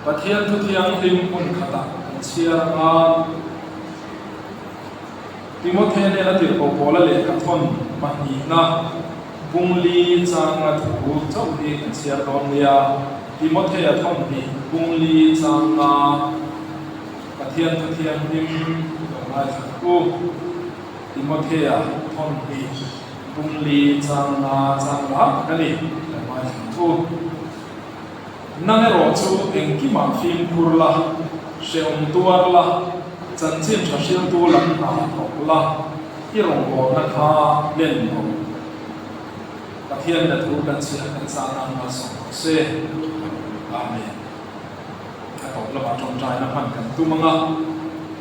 Pathian thu thianghlim hmun khatah kan chhiar anga Timothea hnena tirhkoh Paula lehkha thawn pahnihna bung li changa thu chauh hi kan chhiar dawn nia. Timothea thawn hnih bung li changa Pathian thu thianghlim lo ngaithla u. Timothea thawn hnih bung li changa chang lar tak a ni lo ngaithla u. Nang erawh chu engkimah fimkhur la, hrehawm tuar la, chanchin tha hriltu lam hna thawk la, i rawngbawlna kha len rawh. Pathian na thu kan chhiah kan chah nan malsawm rawh se. Amen. A tawp lamah tawngtaina hman kan tum ang a,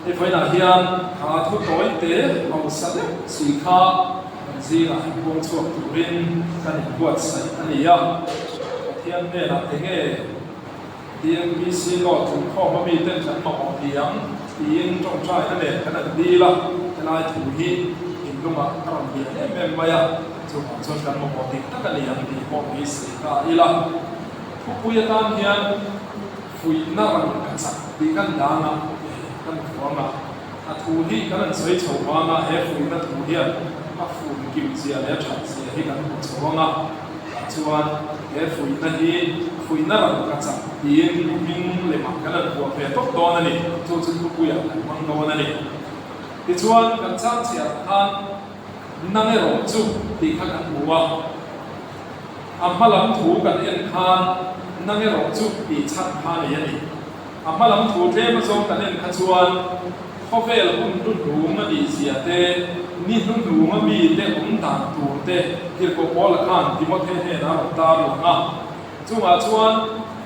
hei vawiinah hian kha thu tawi te hausa deuh si kha kan zingah han puang chhuak turin kan inbuatsaih a ni a. Pathian hnenah enge DMPC Law thutkhawm a miten kan mamawh ti ang tiin tawngtaina nen kan han dil a, helai thu hi thinlungah a rawn lian em em mai a, chuvang chuan kan mamawh dik tak a ni ang tih pawh beisei ta ila. Thupui atan hian fuihna rang ka chak tih kan dan a, kan thuang a, a thu hi kan han sawi chho vang a, he fuihna thu hian a fun kim zia leh a that zia hi kan hmu chho ang a, tah chuan he fuihna hi fuihna rang ka chak tiin hming lemah kan han vuah ve tawp dawn a ni, chu chu thupuiah kan hmang dawn a ni. Tichuan kan chang chhiah khan nang erawh chu tih kha kan hmu a. A hma lam thu kan en khan nang erawh chu tih chhan kha nei a ni. A hma lam thu tlem azawng kan en kha chuan khawvel hun hnuhnung a nih zia te, ni hnuhnung a mi te awm dan tur te Tirhkoh Paula khan Timothe hnenah a rawn tar lang a. Chungah chuan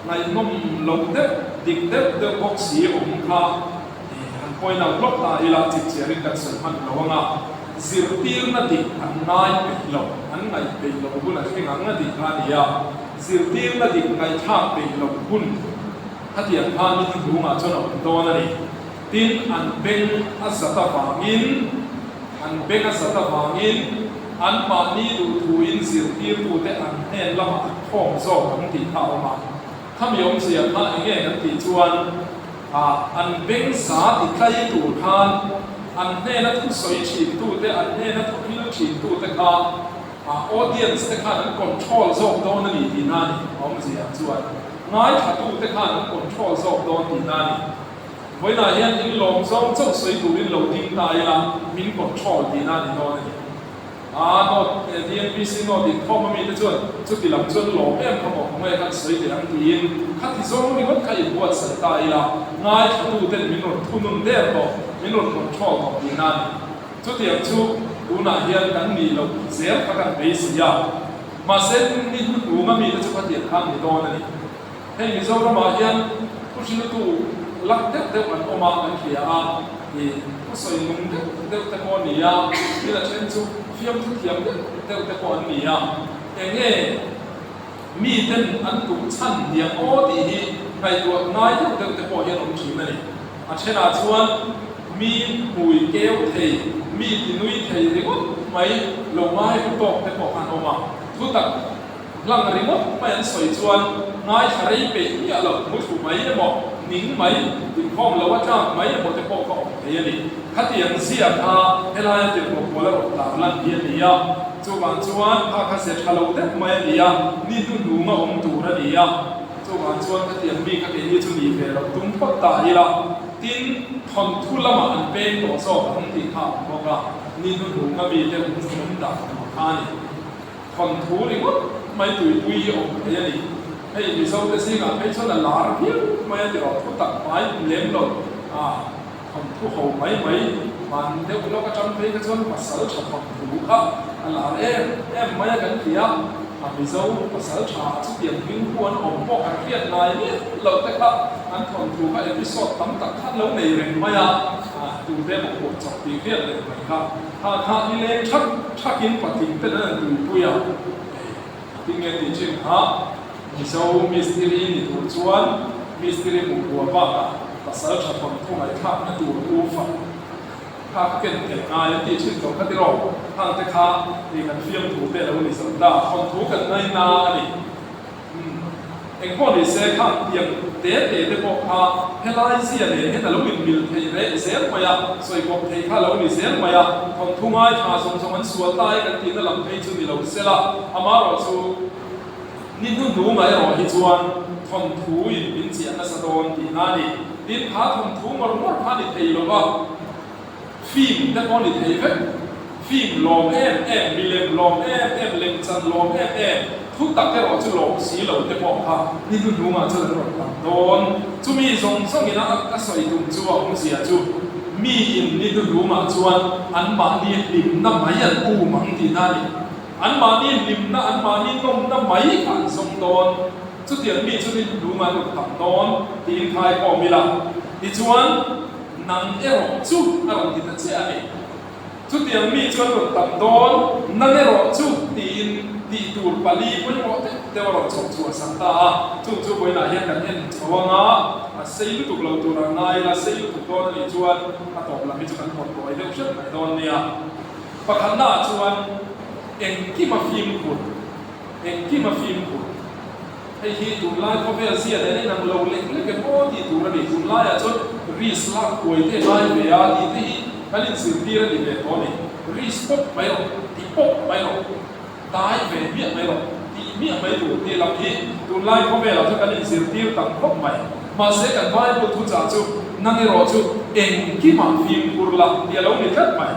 ngaihnawm lo deuh, dik deuh deuh bawk si awm kha han point out lawk ta ila chipchiarin kan sawi hman lo ang a. Zirtirna dik an ngai peih lo, an ngaih peih loh hun a thleng ang a tih kha a ni a. Zirtirna dik ngaihthlak peih loh hun khatiang khan ni hnuhnungah chuan a awm dawn a ni. Tin, an beng a zat avangin, an beng a zat avangin anmahni duhthuin zirtirtute an hnen lamah an khawm zawk ang tih kha a awm a. Khami awmzia kha eng nge kan tih chuan, an beng za ti tlai tur khan an hnena thu sawi thintute, an hnena thu thil thintute kha audience te khan an control zawk dawn a ni tihna a ni. A awmzia chuan ngaithlatute khan an control zawk dawn tihna a ni. Vawiinah hian in lawm zawng chauh sawi turin lo ding ta ila min control tihna a ni dawn a ni. A note DNPC note inkhawm a mite chuan chuti lam chuan lawm em kha maw khawngaih khan sawi teh ang tiin khati zawng ringawt kha inbuatsaih ta ila ngaithlatuten min rawn thunun der tawh, min rawn control tawh tihna a ni. Chutiang chu tunah hian kan nih loh zel kha kan beisei a, mahse ni hnuhnung a mite chu khatiang khan ni dawn a ni. Hei Mizoramah hian thu hriltu lak deuh deuh an awm a, kan hria a, ih thu sawi nung deuh deuh te pawh a ni a, thil a then chu fiamthu thiam deuh deuh te pawh an ni a, eng nge miten an duh chhan diam aw tih hi ngaihtuah ngai deuh deuh te pawh hi an awm thin a ni. A thenah chuan mi hmui keu thei, mi tinui thei ringawt mai lo ngai ru tawk te pawh kha an awm a, thutak Hlang ringawt mai an sawi chuan ngaithla rei peih miah lo, muthlu mai emaw, ning mai, inkhawm lo a tlak mai emaw te pawh ka awm thei a ni. Khatiang zia kha helaia tirhkoh pawl a rawn tar lan hi a ni a, chuvang chuan kha kha ze tha lo deuh mai a ni a, ni hnuhnung a awm tur a ni a, chuvang chuan khatiang mi kha keini chu ni ve lo tum phawt ta ila, tin, thawnthu lamah an peng tawh zawk ang tih kha a awm bawk a, ni hnuhnung a mite awm dah tur kha a ni. Thawnthu ringawt mai tuipui hi awm thei a ni. Hei Mizote zingah phei chuan a lar viau mai a ti rawh, thu tak hmai lem lo a thawnthu ho mai mai hman deuh lawk atang phei kha chuan pasal tha thawnthu kha a lar em em mai a kan ti a, a Mizo pasal tha ah chutiang hming hu an awm pawh kan hriat ngai miah loh te kha an thawnthu kha episode tam tak khan lo nei reng mai a, tute emaw phuah chawp tih hriat reng mai kha. Kha kha i leng thak thakin patling ten an han tuipui a, hei tinge tih chin kha Mizo mistiri ni tur chuan mistiri hmuh hua bakah pasal tha thawn thu ngaihthlakna tur u fak kha ka ken tel ngai an tih thin tawh kha tiraw, hang te kha hei kan fiamthu te a lo ni zo ta, thawnthu kan ngaina a ni. Umm. Engpawh ni se khang tiang te te te pawh kha helai zia nen hian a lo inmil thei reh zel mai a, sawi kawp thei kha a lo ni zel mai a, thawnthu ngaithla zawng zawng an sual ta e kan tihna lam phei chu ni lo sela, amaherawhchu ni hnuhnungah erawh hi chuan thawnthu in min chiah nasa dawn tihna a ni. Tin, kha thawnthu ngawr ngawr kha a ni thei lo va. Film te pawh ni thei vek. Film lawm em em, milem lawm em em, lemchan lawm em em, thu tak erawh chu lawm si lo te pawh kha ni hnuhnungah chuan an rawn tam dawn. Chumi zawng zawngin a ka sawi tum chu a awmzia chu miin ni hnuhnungah chuan anmahni hlimna mai an um ang tihna a ni. Anmahni hlimna, anmahni nawmna mai kha an zawng dawn. Chutiang mi chu ni hnuhnungah an rawn tam dawn tiin khai khawm ila. Tichuan. Nang erawh chu a rawn ti ta che a ni. Chutiang mi chuan rawn tam dawn, nang erawh chu tiin tih tur pali pawimawh deuh deuh a rawn chhawp chhuah sak ta a. Chung chu vawiinah hian kan en chho ang a, a sei lutuk lo tur ang ngai ila, sei lutuk dawn a nih chuan a tawp lam hi chu kan pawt tawi deuh hret mai dawn nia. Pakhatnaah chuan engkima fimkhur, engkima fimkhur. Hei hi tunlai khawvel zia nen a inang lo lek lek em aw tih tur a ni. Tunlaiah chuan risk lak kuai te ngai ve a tih te hi kan inzirtir a ni ve tawh a ni. Risk pawp mai rawh, ti pawp mai rawh, dai ve miah mai rawh, tih miah mai tur tih lam hi tunlai khawvelah chuan kan inzirtir tam khawp mai. Mahse kan Bible thuchah chu nang erawh chu engkimah fimkhur la tih a lo ni tlat mai.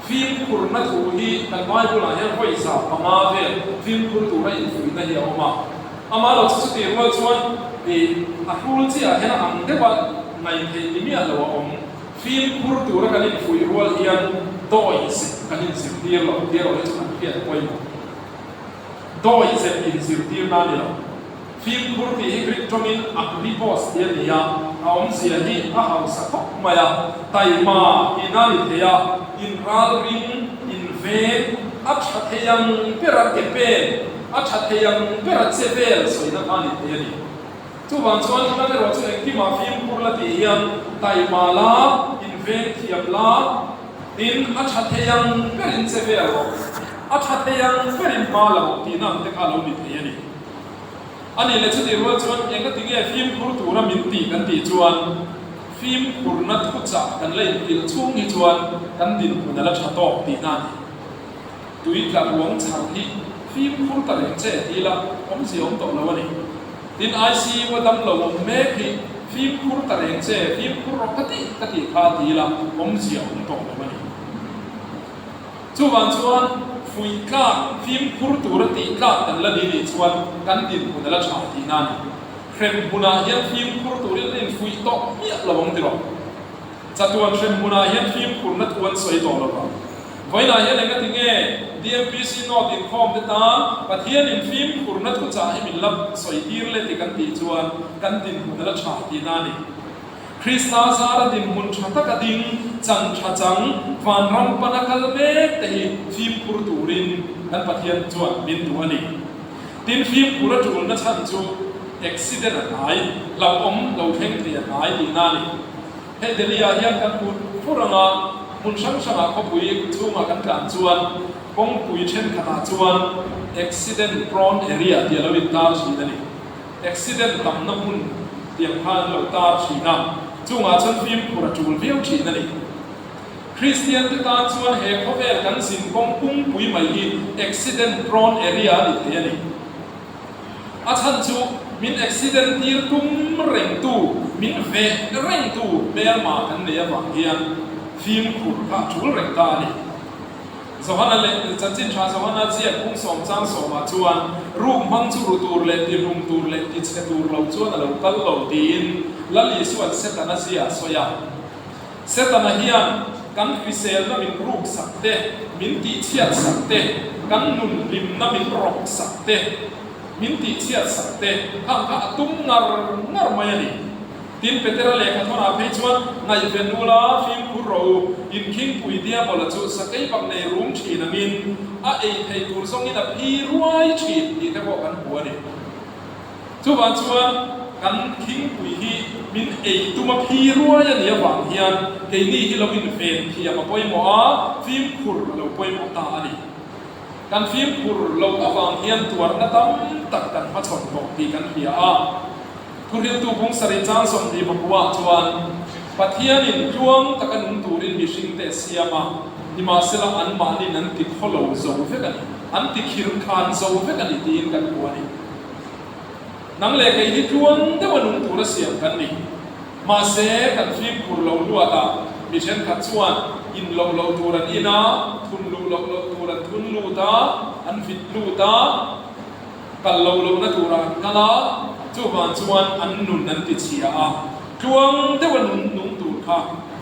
Fimkhurna thu hi kan Bible-ah hian vawi 500 vel fimkhur tura infuihna hi a awm a. Amah lo chu chutih rual chuan ih a hrul chiah hian a ang deuh a, ngaihtheih ni miah lo a awm. Fimkhur tura kan infuih rual hian dawi zep kan inzirtir lo tih erawh hi chu kan hriat pawimawh. Dawi zep inzirtirna a ni lo. Fimkhur tih hi Greek tawngin akribos tih a ni a, a awmzia hi a hausa khawp mai a, taima tihna a ni thei a, inralring, inveng, a tha thei ang bera ke pen, a tha thei ang bera che vel sawina kha a ni thei a ni. Chuvang chuan hman erawh chu engkimah fimkhur la tih hian taima la, inveng thiam la, tin a tha thei ang berin che vel rawh, a tha thei ang berin hma la rawh tihna ang te kha a lo ni thei a ni. A nih leh chutih rual chuan eng ati nge fimkhur tura min tih kan tih chuan fimkhurna thuchah kan la inpilh chhung hi chuan kan dinhmun a la tha tawk tihna a ni. Tui tla ruang chhar hi fimkhur ta reng che ti ila awmzia awm tawh lo a ni. Tin ICU a damlo awm mek hi fimkhur ta reng che, fimkhur rawh ka tih ka tih kha ti ila awmzia awm tawh lo a ni. Chuvang chuan fuih tlak, fimkhur tura tih tlak kan la ni nih chuan kan dinhmun a la tha tihna a ni. Hremhmunah hian fimkhur turin an infuih tawh miah lo ang tiraw? Chatuan hremhmunah hian fimkhurna thu an sawi tawh lo vang. Vawiinah hian engati nge DMPC North inkhawm te tan Pathianin fimkhurna thuchah hi min la sawi tir le ti kan tih chuan kan dinhmun a la tha tihna a ni. Krista zara dinhmun tha taka ding, chan tha chang, vanram pana kal mek te hi fimkhur turin kan Pathian chuan min duh a ni. Tin, fimkhur a tulna chhan chu accident a hnai, hlauhawm lo thleng thei a hnai tihna a ni. Hei Delhi-ah hian kan hmuh fur anga hmun hrang hrangah khawpui chhungah kan tlan chuan kawngpui thenkhatah chuan accident prone area tih a lo intar thin a ni. Accident tamna hmun tiang khan an lo tar thin a, chungah chuan fimkhur a tul viau thin a ni. Kristian te tan chuan he khawvel kan zin kawng pungpui mai hi accident prone area a ni thei a ni. A chhan chu min accident tir tum rengtu, min veh rengtu hmelma kan nei avang hian fimkhur kha a tul reng ta a ni. Johana leh Chanchin Tha Johana ziak kung sawmchang sawmah chuan ruk hmang chu ru tur leh tihlum tur leh tichhe tur lo chuan a lo kal lo tiin Lal Isua'n Setana zia a sawi a. Setana hian kan hriselna min ruk sak te, min tihchhiat sak te, kan nun hlimna min rawk sak te, min tihchhiat sak te khang kha a tum ngar ngar mai a ni. Tin, Petera lehkha thawnah phei chuan, Ngaihven ula, fimkhur rawh u, inkhingpui diabola chu sakei bak nei rum thin angin a ei theih tur zawngin a phi ruai thin tih te pawh kan hmu a ni. Chuvang chuan kan khingpui hi min ei tuma phi ruai a nih avang hian keini hi lo inven thiam a pawimawh a, fimkhur a lo pawimawh ta a ni. Kan fimkhur loh avang hian tuarna tam tak kan hmachhawn tawh tih kan hria a. Thuhriltu bung sarih chang 24 chuan, Pathianin tluang taka nung turin mihringte a siam a, nimahsela anmahnin an ti khawlo zo vek a ni, an ti khirkhan zo vek a ni tiin kan hmu a ni. Nang leh kei hi tluang deuha nung tura siam kan ni. Mahse, kan fimkhur lo luatah mi thenkhat chuan in loh loh tur an in a, thun luh loh loh tur an thun lut a, an vit lut a, kal loh lohna turah an kal a, chuvang chuan an nun an ti chhia a, tluang deuha nun nung tur kha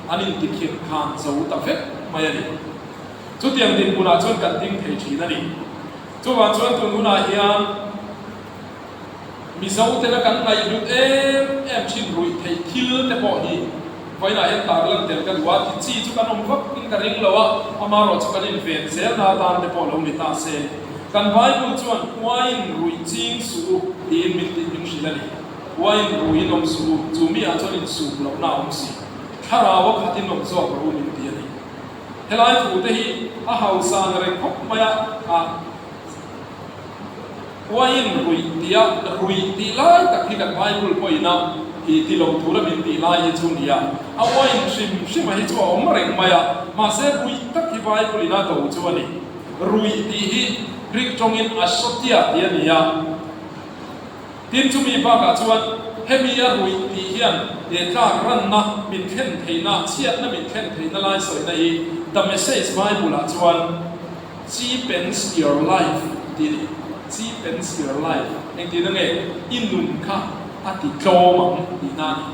an intikhirh khan zo ta vek mai a ni. Chutiang dinhmunah chuan kan ding thei thin a ni. Chuvang chuan tun hunah hian Mizo tena kan ngaihhlut em em thin ruih theih thil te pawh hi vawiinah hian tarlan tel ka duh a, ti chi chu kan awm vak in ka ring lo a, amaherawh chu kan inven zelna atan te pawh lo ni ta se. Kan Bible chuan Uain ruih ching suh u tiin min tih min hrilh a ni. Uain ruiin awm suh u, chu mi ah chuan insum lohna a awm si. Thlarau a khatin awm zawk rawh u min ti a ni. Helai thu te hi a hausa ang reng khawp mai a, a Uain ruih tia ruih tih lai tak hi kan Bible pawhin a i ti lo tura min tih lai hi chu nia. A uain hrim hrima hi chu a awm reng mai a, mahse ruih tak hi Bible in a do chu a ni. Ruih tih hi Greek tawngin asotia tih a ni a. Tin chumi bakah chuan hemi a ruih tih hian he tlak ranna min thlen theihna, chhiatna min thlen theihna lai sawina hi The Message Bible-ah chuan cheapens your life tih a ni. Cheapens your life engtihna nge? I nun kha a ti tlawm ang tihna a ni.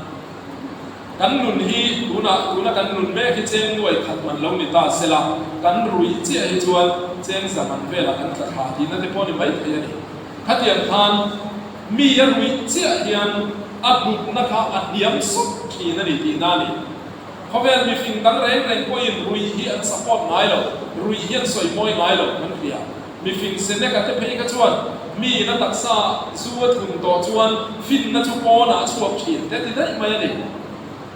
Kan nun hi tunah, tuna kan nun mek hi cheng nuai khat man lo ni ta sela, kan ruih chiah hi chuan cheng za man velah kan tla thla tihna te pawh a ni maithei a ni. Khatiang khan mi a ruih chiah hian a hlutna kha a hniam sawt thin a ni tihna a ni. Khawvel mihring dang reng reng pawhin ruih hi an support ngai lo, ruih hi an sawi mawi ngai lo kan hria. Mihring Seneca te phei kha chuan mi in a taksa zu a thun tawh chuan finna chu pawnah a chhuak thin te ti daih mai a ni.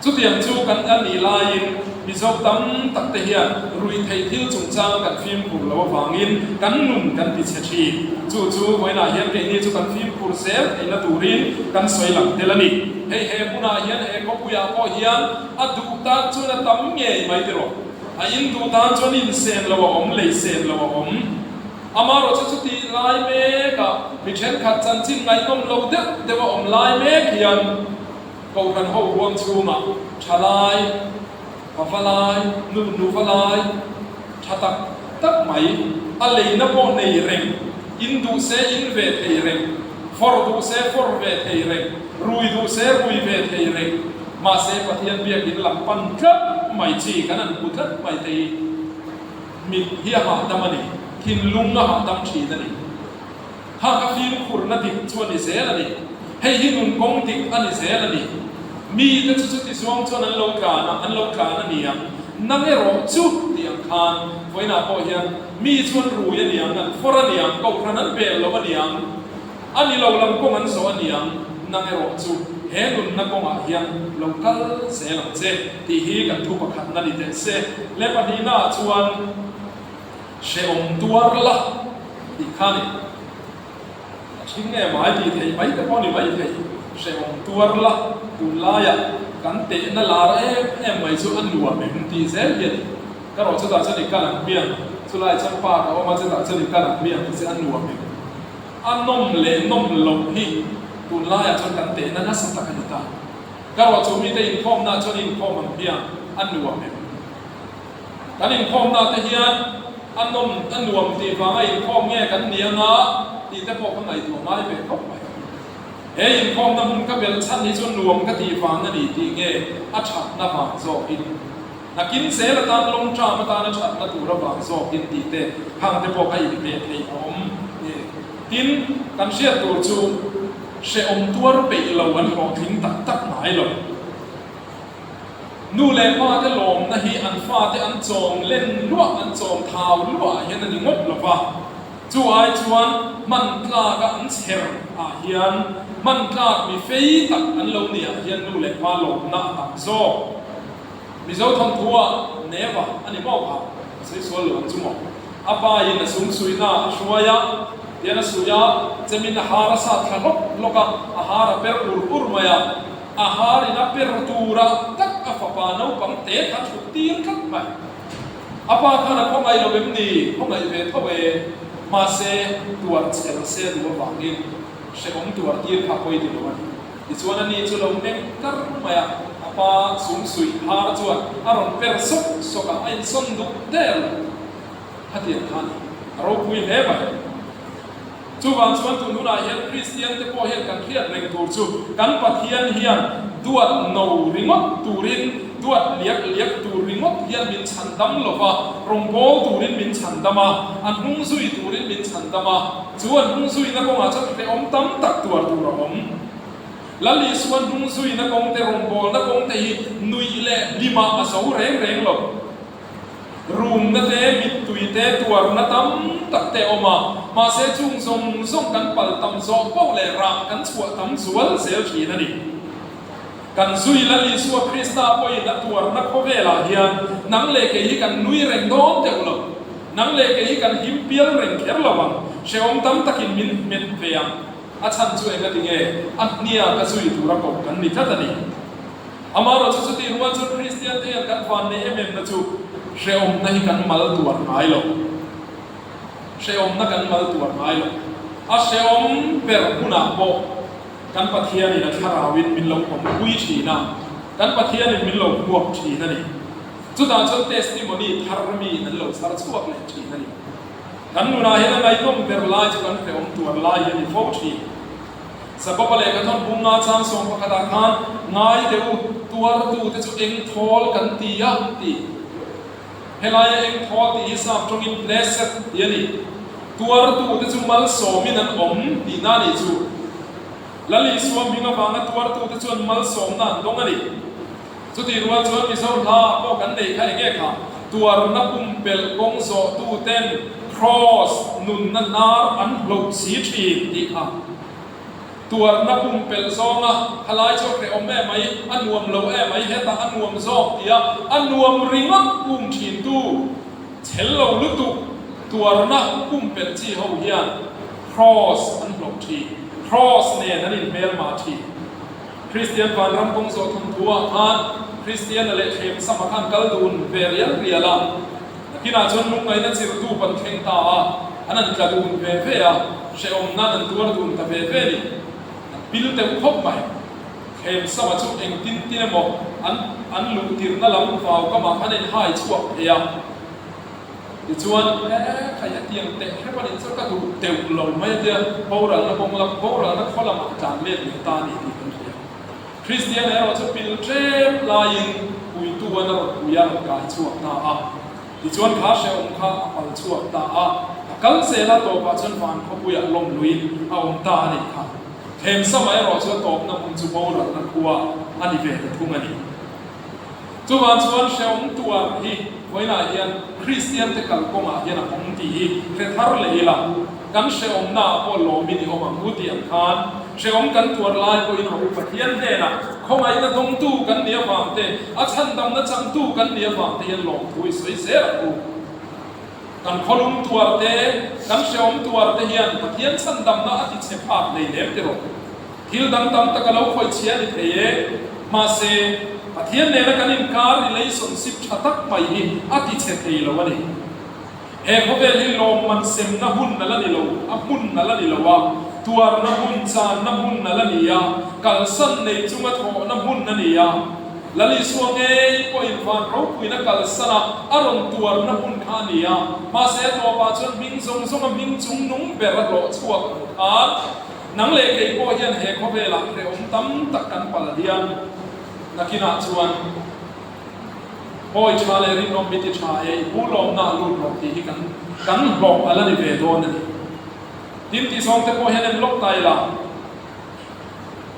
Chutiang chu kan a nih laiin Mizo tam tak te hian ruihtheih thil chungchang kan fimkhur lo avangin kan nun kan ti chhe thin. Chu chu vawiinah hian keini chu kan fimkhur zel theihna turin kan sawi lang tel a ni. Hei he hmunah hian he khawpuiah pawh hian a duh tan chuan a tam ngei mai tiraw. A in duh tan chuan insen lo a awm, leisen lo a awm. Amaherawh chu chutih lai mekah mi thenkhat chanchin ngaihnawm lo deuh deuh a awm lai mek hian, Kohhran ho huang chhungah thalai, pava lai, nu nuva lai tha tak tak mai, a leina pawh nei reng, in duh se in ve thei reng, fawr duh se fawr ve thei reng, rui duh se rui ve thei reng, mahse Pathian biakin lam pan tlat mai chi kan han hmu tlat mai te hi mit hi a hahdam a ni, thinlung a hahdam thin a ni. Kha ka fimkhurna dik chu a ni zel a ni. Hei hi nun kawng dik a ni zel a ni. Mite chu chuti zawng chuan an lo tlan a, an lo tlan a ni ang. Nang erawh chu tih ang khan vawiinah pawh hian mi chu an rui a ni ang, an fawr a ni ang, kohhran an bel lo a ni ang, a ni lo lam kawng an zawh a ni ang, nang erawh chu he nunna kawngah hian lo kal zel ang che tih hi kan thu pakhatna ni teh se. Leh pahnihnaah chuan. Hrehawm tuar la tih kha ni. A ṭhing nge mai tih theih mai te pawh ni mai thei. Hrehawm tuar la tunlaiah kan tehna lar em em mai chu a nuam em tih zel hi a ni. Ka rawh chutah chuan i kal ang hmiang, chulai chuan park a awm a chutah chuan i kal ang hmiang tih chu a nuam em. A nawm leh nawm loh hi tunlaiah chuan kan tehna nasa tak a ni ta. Ka rawh chu mite inkhawmnaah chuan i inkhawm ang hmiang a nuam em. Kan inkhawmna te hian a nawm a nuam tih vanga inkhawm nge kan ni anga tih te pawh ka ngaihtuah ngai ve khawp mai. He inkhawmna hmun ka belh chhan hi chu nuam ka tih vang a ni tih nge a thatna vang zawkin, nakin zel atan long term atana thatna tur avang zawkin tih te khang te pawh ka inhmeh theih a awm nge. Tin, kan hriat tur chu hrehawm tuar peih lo an hlawhtling tak tak ngai lo. Nu leh pa te lawmna hi an fate an chawm len luah, an chawm thau luah ah hian a ni ngawt lo va. Chu ai chuan hman tlak a an chher ah hian hman tlak mi fei tak an lo ni ah hian nu leh pa lawmna a tam zawk. Mizo thawnthu ah Neva a ni maw kha? Ka sawi sual lo ang chu maw? A pa in a sum suihna a hruai a, tian a suih a, chemin a har a sat thla hlawk hlawk a, a har a per ur ur mai a. A har in a per tura tak a fapa naupang te kha thut tir tlat mai. A pa khan a khawngaih lo em ni? Khawngaih ve tho e. Mahse, tuar chel se duh avangin hrehawm tuar tir kha pawi ti lo a ni. Tichuan a ni chu lo meng kar mai a, a pa sum suih har chuan a rawn per sawk sawk a, a insawn duh der lo. Khatiang kha a ni. A ropui hle mai. Chuvang chuan tun hunah hian Kristian te pawh hian kan hriat reng tur chu kan Pathian hian duat no ringawt turin, duat liak liak tur ringawt hian min chhan dam lo va, rawngbâwl turin min chhan dam a, a hnung zui turin min chhan dam a, chu an hnung zuina kawngah chuan hrehawm tam tak tuar tur a awm. Lal Isua hnung zuina kawng te, rawngbâwlna kawng te hi nuih leh hlimah a zo reng reng lo. Rumna te, mittui te, tuarna tam tak te a awm a, mahse chung zawng zawng kan pal tam zawh poh leh rah kan chhuah tam zual zel thin a ni. Kan zui Lal Isua Krista pawhin a tuarna khawvelah hian nang leh kei hi kan nui reng dawn deuh lo. Nang leh kei hi kan him pial reng kher lo ang. Hrehawm tam takin min hmet ve ang. A chhan chu enga tinge a hnia ka zui tura koh kan ni tlat a ni. Amaherawhchu chutih rual chuan Kristian te hian kan vanneih em em na chu hrehawmna hi kan mal tuar ngai lo. Hrehawmna kan mal tuar ngai lo. A hrehawm ber hunah pawh kan Pathianin a thlarauin min lo awmpui thin a, kan Pathianin min lo hmuak thin a ni. Chutah chuan testimony thar miin an lo chhar chhuak leh thin a ni. Kan nunah hian a ngaihnawm ber lai chu kan hrehawm tuar lai hi a ni fo thin. Jakoba leh ka thawn bunga chang sawm pakhatah khan, Ngai deuh u, tuartute chu eng thawl kan ti a, ti. Helaia eng thawl tih hi sap tawngin blessed tih a ni. Tuartute chu malsawmin an awm tihna a nih chu. Lal Isua hming avanga tuartute chuan malsawmna an dawng a ni. Chutih rual chuan Mizo hla ah pawh kan neih kha enge kha? Tuarna pumpelh kawng zawhtu ten Kraws nunna hnar an hloh si thin tih kha. Tuarna pumpelh zawnga khalai chu a hrehawm em mai, a nuam lo em mai, hetah a nuam zawk tia a nuam ringawt pum thin tu chhel lo lutuk tuarna pumpelh chi ho hian Kraws an hloh thin, Kraws nen an inhmelmah thin. Kristian vanram kawng zawh thawm thu ah khan Kristiana leh thlem sama khan kal dun ve rial rial a, nakinah chuan lungngaihna chirtu pan thleng ta a, an an tla dun ve ve a, hrehawm nan an tuar dun ta ve ve ni. An pil deuh khawp mai. Thlem sama chu engtin tin emaw an an luh tirhna lam vau kamah khan a inhai chhuak thei a. Tichuan, e, khai hetiang teh hrep a nih chu ka duh deuh lo mai a tia, boralna kawng lam, boralna khaw lamah a tlan let leh ta a ni tih kan hria. Kristian erawh chu pil tlem laiin puitu an a rawn pui a rawn kai chhuak ta a. Tichuan kha hrehawm kha a pal chhuak ta a, a kal zel a tawpah chuan van khawpuiah lawm luiin a awm ta a nih kha. Thlemsama erawh chu a tawpna hmun chu boralna khua a ni ve ta thung a ni. Chuvang chuan hrehawm tuar hi vawiinah hian Kristian te kalkawngah hian a awm tih hi hre thar leh ila, kan hrehawmnaah pawh lawmin i awm ang u tih ang khan hrehawm kan tuar lai pawhin a u Pathian hnenah khawngaihna dawngtu kan nih avang te, a chhandamna changtu kan nih avang te hian lawmthu i sawi zel ang u. Kan khawlum tuar te, kan hrehawm tuar te hian Pathian chhandamna a tichhe phak hlei lem tiraw? Thil dang tam tak a lo khawih chhia ni thei e. Mahse, Pathian nena kan inkar relationship tha tak mai hi a ti chhe thei lo a ni. He khawvel hi lawmman semna hun a la ni lo, a hmun a la ni lo a, tuarna hmun, channa hmun a la ni a, kalsan nei chunga thawhna hmun a ni a. Lal Isua ngei pawhin van ropuina kalsan a, a rawn tuarna hmun kha a ni a. Mahse, a tawpah chuan hming zawng zawnga hming chung nung ber a hlawh chhuak ang khan, Nang leh kei pawh hian he khawvelah hrehawm tam tak kan pal hian nakinah chuan Hawi tha leh rinawm mi ti tha e, i pu lawmna a lut rawh tih hi kan kan hlawh a la ni ve dawn a ni. Tin tih zawng te pawh hian en lawk ta ila,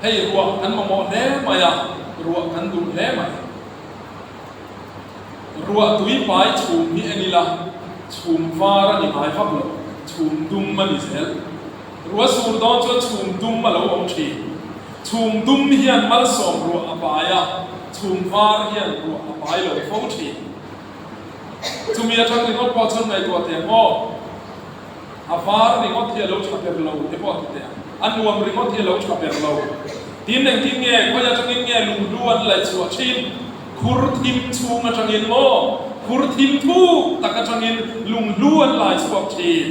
hei ruah kan mamawh hle mai a, ruah kan duh hle mai. Ruah tui pai chhum hi en ila, chhum var a ni ngai vak lo, chhum dum a ni zel. Ruah sur dawn chuan chhum dum a lo awm thin. Chhum dum hian malsawm ruah a pai a, chhum var hian ruah a pai lo fo thin. Chumi atang ringawt pawh chuan ngaihtuah teh ang aw. A var ringawt hi a lo tha ber lo te pawh a ti teh ang. A nuam ringawt hi a lo tha ber lo. Tin engtin nge, khawi atangin nge lunghlu an laih chhuah thin? Khur thim chhung atangin maw? Khur thim thuk tak atangin lunghlu an lai chhuak thin.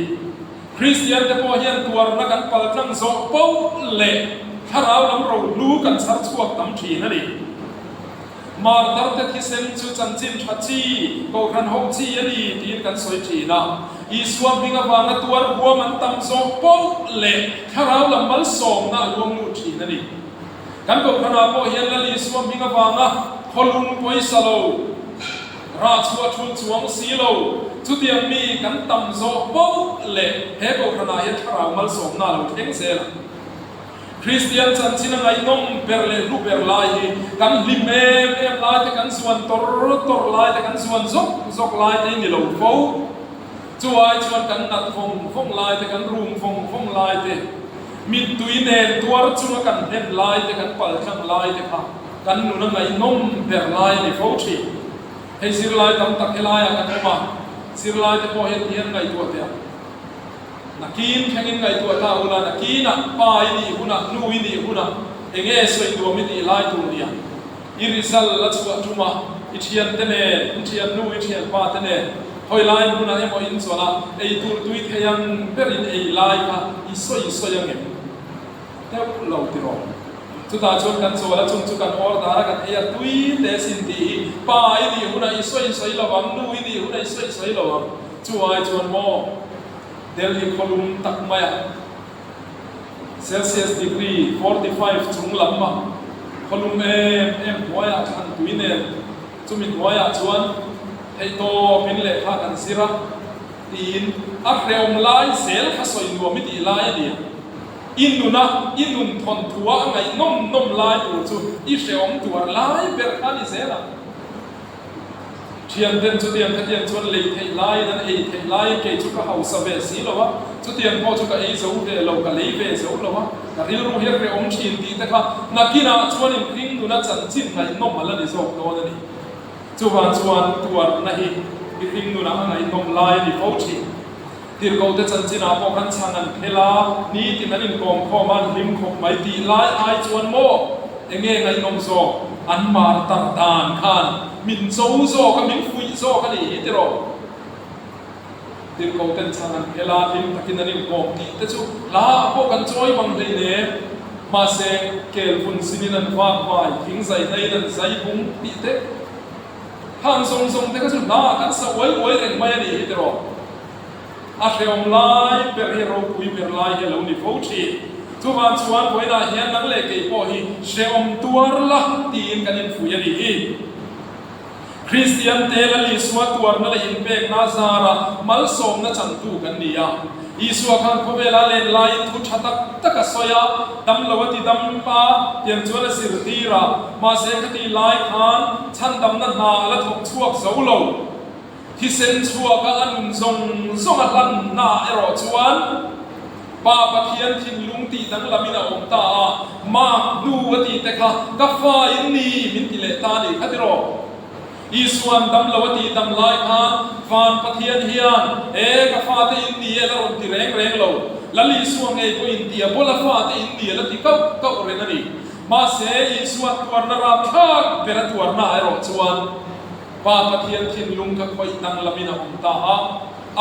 Kristian te pawh hian tuarna kan paltlang zawh poh leh thlarau lam rohlu kan chhar chhuak tam thin a ni. Martar te thisen chu chanchin tha chi, kohhran ho chi a ni tiin kan sawi thin a. Isua hming avanga tuar huam an tam zawh poh leh thlarau lam malsawmna a luang lut thin a ni. Kan kohhranah pawh hian Lal Isua hming avanga khawlung pawisa lo, rah chhuah thul chuang si lo, chutiang mi kan tam zawh poh leh he kohhranah hian thlarau malsawmna a lo thleng zel ang. Kristian chanchin a ngaihnawm ber leh hlu ber lai hi kan hlim em em lai te, kan zuan tawr tawr lai te, kan zuan zawk zawk lai te hi ni lo fo. Chu ai chuan kan nat vawng vawng lai te, kan rum vawng vawng lai te, mittui nen tuar chunga kan hlen lai te, kan paltlang lai te kha kan nun a ngaihnawm ber lai a ni fo thin. Hei zirlai tam tak helaiah kan awm a, zirlai te pawh hian hian ngaihtuah teh ang. Nakin thlengin ngaihtuah ta ula, nakinah pa i nih hunah, nu i nih hunah enge sawi nuam i tih lai tur nia. I result la chhuah tum a, i thiante nen, i thiannu, i thianpa te nen hawi lai hmunah emaw in chawlh a, ei tur tui thei ang berin ei lai kha i sawi sawi angem? Deuh lo ti rawh. Chutah chuan kan chawl a, chung chu kan order a, kan ei a, tui te sin tih hi pa i nih hunah i sawi sawi lo ang, nu i nih hunah i sawi sawi lo ang. Chu ai chuan maw Delhi khawlum tak maia Celsius degree 45 chung lam a khawlum em em hnuaiah thlan tui nen chumi hnuaiah chuan theihtawpin lehkha kan zir a tiin a hrehawm lai zel kha sawi nuam i tih lai a ni a. I nuna i nun thawnthua a ngaihnawm nawm lai tur chu i hrehawm tuar lai ber kha a ni zel ang. Thianten chutiang khatiang chuan lei theih laiin an ei theih laiin kei chu ka hausa ve si lo a, chutiang pawh chu ka ei zo ve lo, ka lei ve zo lo a, ka rilru hi a hrehawm thin tih te kha nakinah chuan inhring nuna chanchin ngaihnawm a la ni zawk dawn a ni. Chuvang chuan tuarna hi mihring nunah a ngaihnawm lai a ni fo thin. Tirhkohte chanchinah pawh khan chhan an phel a, nitin an inkawm khawm a, an hlim khawp mai tih lai ai chuan maw enge ngaihnawm zawk an mar tar dan khan min cho zawk a, min fuih zawk a nih hi tiraw? Tirhkohten chhan an phel a, hlim takin an inkawm tih te chu hla ah pawh kan chawi bang hleinem. Mahse, kel vun sinin an vak vai, thing zai hnaiin an zai bung tih te Khang zawng zawng te kha chu hna ah kan sa uai uai reng mai a nih hi tiraw? A hrehawm lai ber hi ropui ber lai hi a lo ni fo thin. Chuvang chuan vawiinah hian nang leh kei pawh hi hrehawm tuar la tiin kan infuih a nih hi. Kristian te Lal Isua tuarna leh inpekna zara malsawmna changtu kan ni a. Isua khan khawvela len laiin thu tha tak tak a sawi a, dam lo a ti dam a, tiang chuan a zirtir a, mahse khati lai khan chhandamna hna a la thawk chhuak zo lo. Thisen chhuaka a nun zawng zawng a hlanna erawh chuan Pa Pathian thinlung tih danglamin a awm ta a, Mark nu a tih te kha ka fa in ni min ti leh ta a nih kha tiraw? Isua'n dam lo a tih dam lai khan Van Pathian hian, E, ka fate in ni e la rawn ti reng reng lo. Lal Isua ngei pawh in ti a, Bawla fate in ni e la ti kauh kauh reng a ni. Mahse, Isua'n tuarna rapthlak ber a tuarna erawh chuan Pa Pathian thinlung kha khawih danglamin a awm ta a,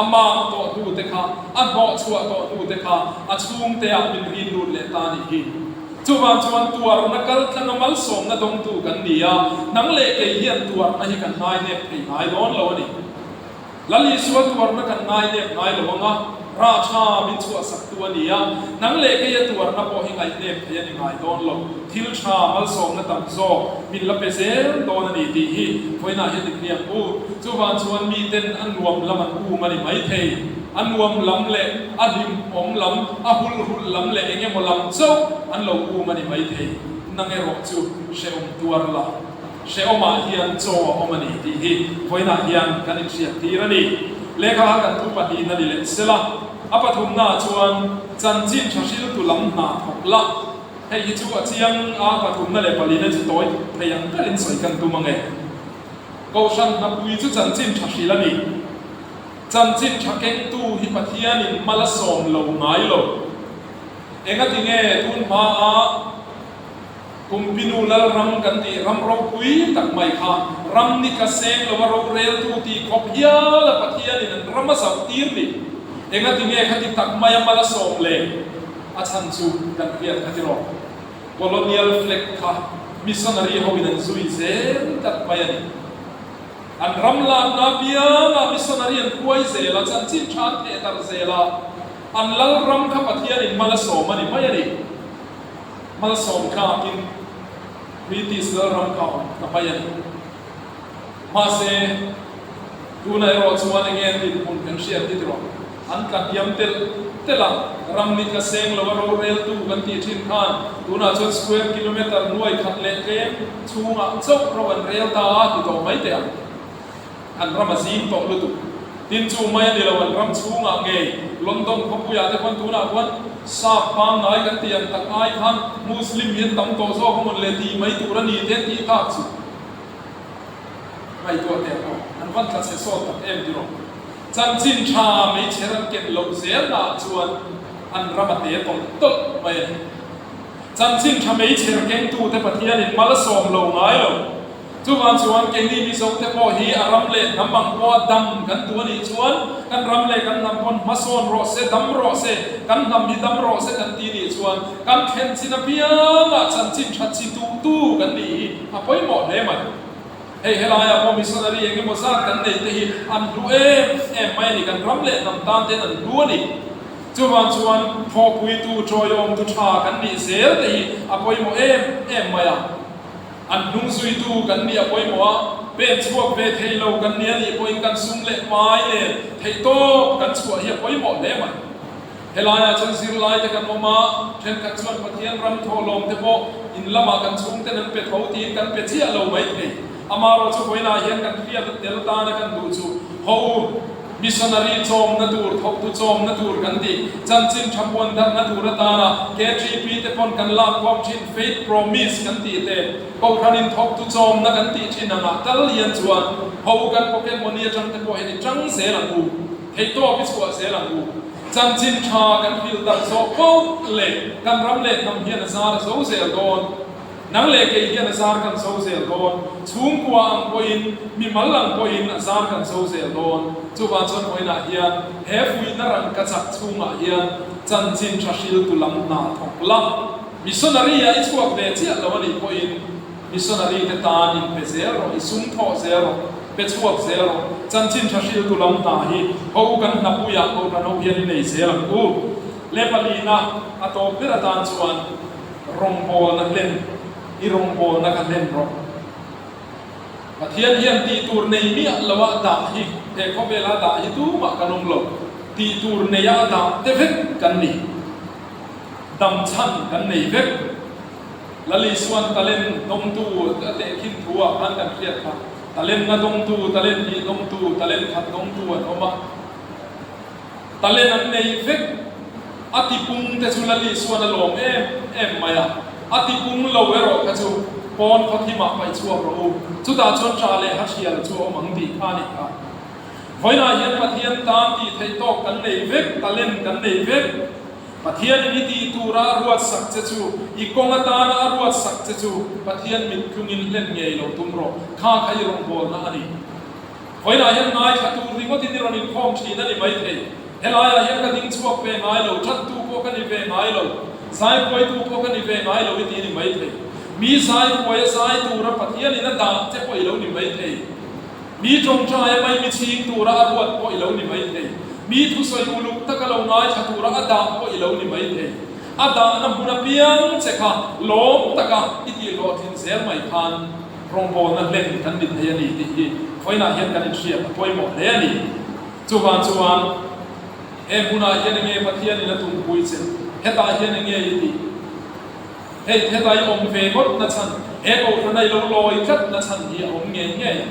a mak tawh hnu te kha, a hnawhchhuah tawh hnu te kha a chhungteah min rin lut leh ta a nih hi. Chuvang chuan tuarna kal tlanga malsawmna dawngtu kan ni a, nang leh kei hian tuarna hi kan ngainep thei ngai dawn lo a ni. Lal Isua tuarna kan ngainep ngai lo ang a, rah tha min chhuahsaktu a ni a, nang leh keia tuarna pawh hi ngaihnep thei a ni ngai dawn lo. Thil tha malsawmna tam zawk min la pe zel dawn a ni tih hi vawiinah hian inhliam u. Chuvang chuan miten a nuam lam an um a ni maithei. A nuam lam leh a hlimawm lam, a hulh hulh lam leh eng emaw lam chauh an lo um a ni maithei. Nang erawh chu hrehawm tuar la, hrehawmah hian chaw a awm a ni tih hi vawiinah hian kan inhriat tir a ni. Lehkha kha kan thu pahnihna ni leh sela, a pathumnaah chuan chanchin tha hriltu lam hna thawk la. Hei hi chu a chiang a, pathumna leh palina chu tawi thei ang berin sawi kan tum ang e. Kohhran hnapui chu chanchin tha hrilh a ni. Chanchin tha kengtu hi Pathianin mal a sawm lo ngai lo. Engati nge tun hmaa Kumpinu Lalram kan tih ram ropui tak mai kha ram ni tla seng lova roreltu tih khawp hiala Pathianin an ram a zauh tir ni? Engati nge khati tak maia mal a sawm le? A chhan chu kan hriat kha tiraw? Colonial flag kha missionary hoin an zui zel tlat mai a ni. An ram lakna apiangah missionary an huai zel a, chanchin tha an theh darh zel a, an lalram kha Pathianin mal a sawm a ni mai a ni. Malsawm tlakin British lalram kha awm ta mai a ni. Mahse, tunah erawh chuan enge an dinhmun kan hriat hi tiraw? An tla hniam telh telh a, ram ni tla seng lova roreltu kan tih thin khan tunah chuan square kilometre nuai khat leh tlem chhungah chauh ro an rel ta a ti tawh mai teh ang. An ram a zing tawh lutuk. Tin chu mai a ni lo, an ram chhungah ngei London khawpuiah te khuan tunah khuan sap pangngai kan tih ang tak ai khan Muslim hi an tam tawh zawk a mawn le tih mai tur a ni te an tih tak chu ngaihtuah teh pawh an van tla chhe sawt tak em tiraw. Chanchin tha meichher an ken loh zelnaah chuan an ram a te tawlh tawlh mai a ni. Chanchin tha meichher kengtute Pathianin mal a sawm lo ngai lo. Chuvang chuan keini Mizote pawh hi a ram leh hnam ang pawha dam kan duh a nih chuan kan ram leh kan hnam pawn hmasawn rawh se, dam rawh se, kan hnam hi dam rawh se kan ti nih chuan kan thlen chin apiangah chanchin tha chi tuhtu kan nih hi a pawimawh hle mai. Hei helaiah pawh missionary eng emaw zat kan neih te hi an hlu em em mai a ni, kan ram leh hnam tan ten an hlu a ni. Chuvang chuan thawhpuitu, tawiawmtu tha kan nih zel te hi a pawimawh em em mai a. An hnung zuitu kan nih a pawimawh a, pen chhuak ve thei lo kan ni a nih pawhin kan sum leh hmai nen theihtawp kan chhuah hi a pawimawh hle mai. Helaiah chuan zirlaite kan awm a, thenkhat chuan Pathian ram thawhlawm te pawh in lamah kan chhungten an pe tho tiin kan pe chiah lo mai thei. Amaherawh chu vawiinah hian kan hriat tel tana kan duh chu ho u. Missionary chawmna tur, thawktu chawmna tur kan tih, chanchin tha puan darhna tur atana KTP te pawn kan lak khawm thin Faith Promise kan tih te, Kohhranin thawktu chawmna kan tih thin angah tal hian chuan ho kan pocket money atang te pawh hian i tang zel ang u, theihtawp i chhuah zel ang u. Chanchin tha kan hril darh zawh poh leh kan ram leh hnam hian a zar a zo zel dawn. Nang leh kei hian a zar kan zo zel dawn. Chhungkua ang pawhin, mimal ang pawhin a zar kan zo zel dawn. Chuvang chuan vawiinah hian he fuihna rangka chak chhungah hian chanchin tha hriltu lam hna thawk la. Missionary-ah i chhuak ve chiah lo a nih pawhin missionary te tan in pe zel rawh, i sum thawh zel rawh, pe chhuak zel rawh. Chanchin tha hriltu lam hna hi ho kan hnapuiah Kohhran ho hian i nei zel ang u. Le palina a tawp ber atan chuan Rawngbawlna hlen, i rawngbawlna kha hlen rawh. Pathian hian tih tur nei miah lo a dah hi, he khawvela dah hi tumah kan awm lo. Tih tur neia a dah te vek kan ni. Dam chhan kan nei vek. Lal Isuan talent dawngtu a tehkhin thu ah khan kan hriat kha. Talent nga dawngtu, talent hnih dawngtu, talent khat dawngtu an awm a. Talent an nei vek. A tipung te chu Lali chuan a lawm em em mai a, a tipung lo erawh kha chu pawn khaw thimah paih chhuak rawh u, chutah chuan ṭah leh ha hrial chu a awm ang tih kha a nih kha. Vawiinah hian Pathian tan tih theih tawk kan nei vek, talent kan nei vek. Pathianin i tih tura a ruat sak che chu, i kawng atana a ruat sak che chu Pathian mit tlungin hlen ngei lo tum rawh, kha kha i rawngbawlna a ni. Vawiinah hian ngaithla tur ringawtin i rawn inkhawm thin a ni maithei. Helaiah hian ka ding chhuak ve ngai lo, thattu pawh ka ni ve ngai lo, zaipuaitu pawh ka ni ve ngai lo i ti a ni maithei. Mi zaipuai a zai tura Pathianin a dah che pawh i lo ni maithei. Mi tawngtai a mai mi chhing tura a ruat pawh i lo ni maithei. Mi thusawi uluk taka lo ngaithla tura a dah pawh i lo ni maithei. A dahna hmun apiang che kha lawm taka i tihhlawhtlin zel mai khan Rawngbawlna hlen kan ni thei a ni tih hi vawiinah hian kan inhriat a pawimawh hle a ni. Chuvang chuan he hmunah hian enge Pathianin a tumpui che? Hetah hian enge i tih? Hei heta i awm ve ngawt na chhan, he kohhrana i lo lawi tlat na chhan hi a awm ngei ngei a.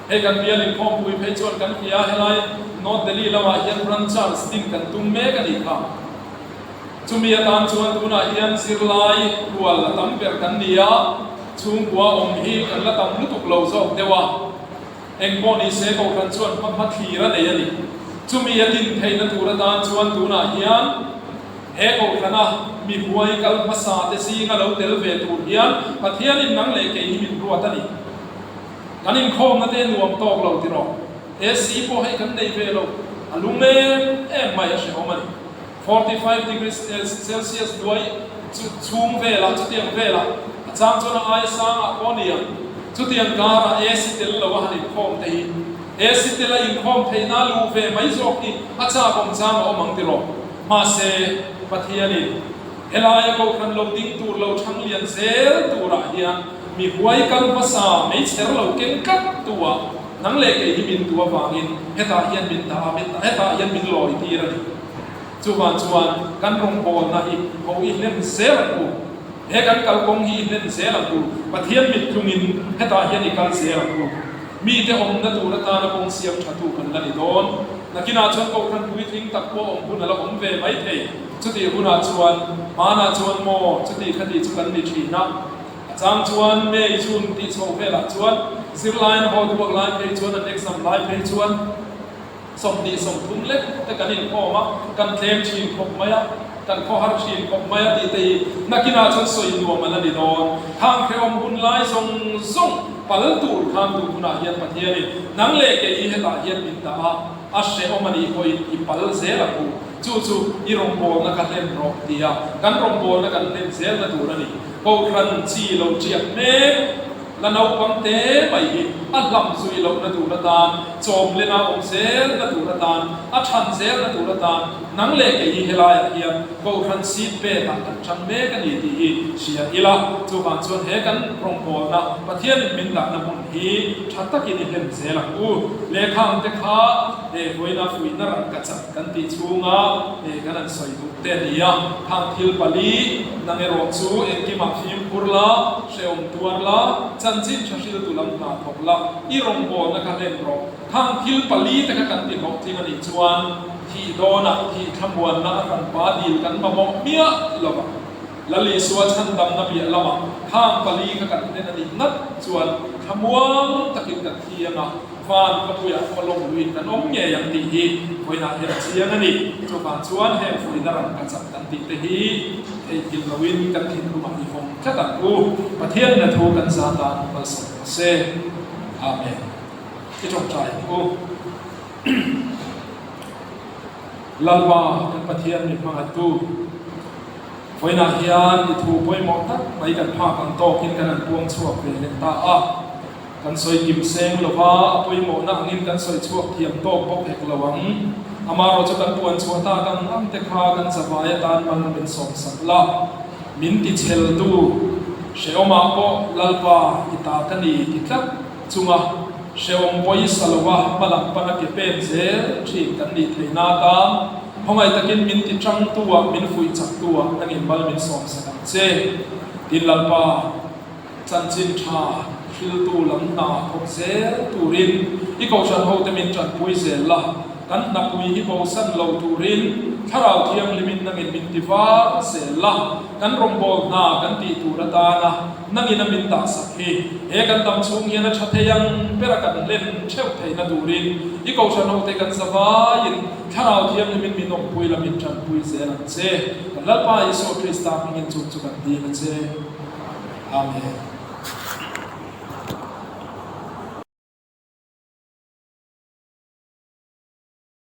Hei kan bial inkhawmpui phei chuan kan hria a, helai North Delhi lamah hian Branch Church din kan tum mek a nih kha. Chumi atan chuan tunah hian zirlai rual a tam ber kan ni a, chhungkua awm hi kan la tam lutuk lo zawk deuh a. Engpawh ni se Kohhran chuan hma hma thlir a nei a ni. Chumi a din theihna tur atan chuan tunah hian he Kohhrana mi huai kal hmasa te zinga lo tel ve tur hian Pathianin nang leh kei hi min ruat a ni. Kan inkhawmna te nuam tawk lo tiraw? AC pawh hei kan nei ve lo, a lum em em mai a hrehawm a ni. 45 degrees Celsius hnuai chu chhung velah chutiang velah a chang chuan a aia sangah pawh a ni ang. Chutiang karah AC tel lo a han inkhawm te hi AC tel a inkhawm theihna luh ve mai zawk hi a chak awm chang a awm ang tiraw? Mahse, Pathianin helaia Kohhran lo ding tur lo thang lian zel turah hian mi huai kal hmasa meichher lo keng tlat tu ah nang leh kei hi min duh avangin hetah hian min dah a, hetah hian min lawi tir a ni. Chuvang chuan kan rawngbawlna hi ho i hlen zel ang u. He kan kalkawng hi i hlen zel ang u. Pathian mit tlungin hetah hian i kal zel ang u. Mite awmna tur atana kawng siam thatu kan la ni dawn. Nakinah chuan Kohhran puitling tak pawh awm hun a la awm ve mai thei. Chutih hunah chuan, hmanah chuan maw chuti khati chu kan ni thin a. A chang chuan May, June tih chho velah chuan zirlaiin haw duak lai phei chuan an exam lai phei chuan, 20, 30 lek te kan inkhawm a, kan tlem thin khawp mai a, kan khawhar thin khawp mai a tih te hi nakinah chuan sawi nuam a la ni dawn. Khang hrehawm hun lai zawng zawng pal tur khan tun hunah hian Pathianin nang leh kei hi hetah hian min dah a, a hrehawm a nih pawhin i pal zel ang u. Chu chu i rawngbawlna ka hlen rawh ti a, kan rawngbawlna kan hlen zelna tur a ni. Kohhran chi lo ṭiak mek. La naupang te mai hi a hlam zui lohna tur atan, chawmlena awm zelna tur atan, a than zelna tur atan nang leh kei hi helaiah hian Kohhran seat bed ah kan chang mek a ni tih hi hria ila. Chuvang chuan he kan rawngbawlna Pathianin min dahna hmun hi tha takin i hlen zel ang u. Lehkha ang te kha he vawiina fuihna rangkachak kan tih chhunga he kan han sawi duh te a ni a. Khang thil pali nang erawh chu engkimah fimkhur la, Hrehawm tuar la, chanchin tha hriltu lam hna thawk la, i rawngbawlna kha hlen rawh. Khang thil pali te kha kan ti hlawhtling a nih chuan thih dawnah thih thlamuanna a hranpa dil kan mamawh miah lo vang. Lal Isua chhandamna piah lamah khang pali kha kan hlen a nih ngat chuan thlamuang takin kan thi ang a. Van khawpuiah pawh lawng luin kan awm ngei ang tih hi vawiinah hian a chiang a ni. Chuvang chuan heng fuihna ram ka chak kan tih te hi theihnghilh loin kan thinlungah i vawng tlat ang u. Pathianin a thu kan za tan malsawm rawh se. Amen. I tawngtai ang u. Lalpa kan Pathian min hmangaihtu, vawiinah hian i thu pawimawh tak mai kan phak ang tawkin kan han puang chhuak ve leh ta a. Kan sawi kim seng lo va, a pawimawhna angin kan sawi chhuak thiam tawk bawk hek lo ang. Amaherawh chu kan puan chhuah tak ang ang te kha kan zavai atan mal min sawmsak la. Min ti chheltu hrehawmah pawh Lalpa i ta ka ni ti tlat chunga hrehawm pawisa lo va hmalam pana ke pen zel thin kan nih theihna atan khawngaih takin min ti tangtu-ah min fuih chaktu-ah nangin mal min sawmsak ang che. Tin Lalpa. Chanchin tha hriltu lam hna thawk zel turin i Kohhran hote min tanpui zel la, kan hnapui hi bosan lo turin Thlarau Thianghlimin nangin min ti var zel la, kan rawngbâwl hna kan tih tur atana nangin a min dahsak hi he kan dam chhung hian a tha thei ang bera kan hlen theuh theihna turin i Kohhran hote kan zavaiin Thlarau Thianghlimin min awmpui la min tanpui zel ang che. Kan Lalpa Isua Krista hmingin chung chu kan dil a che. Amen.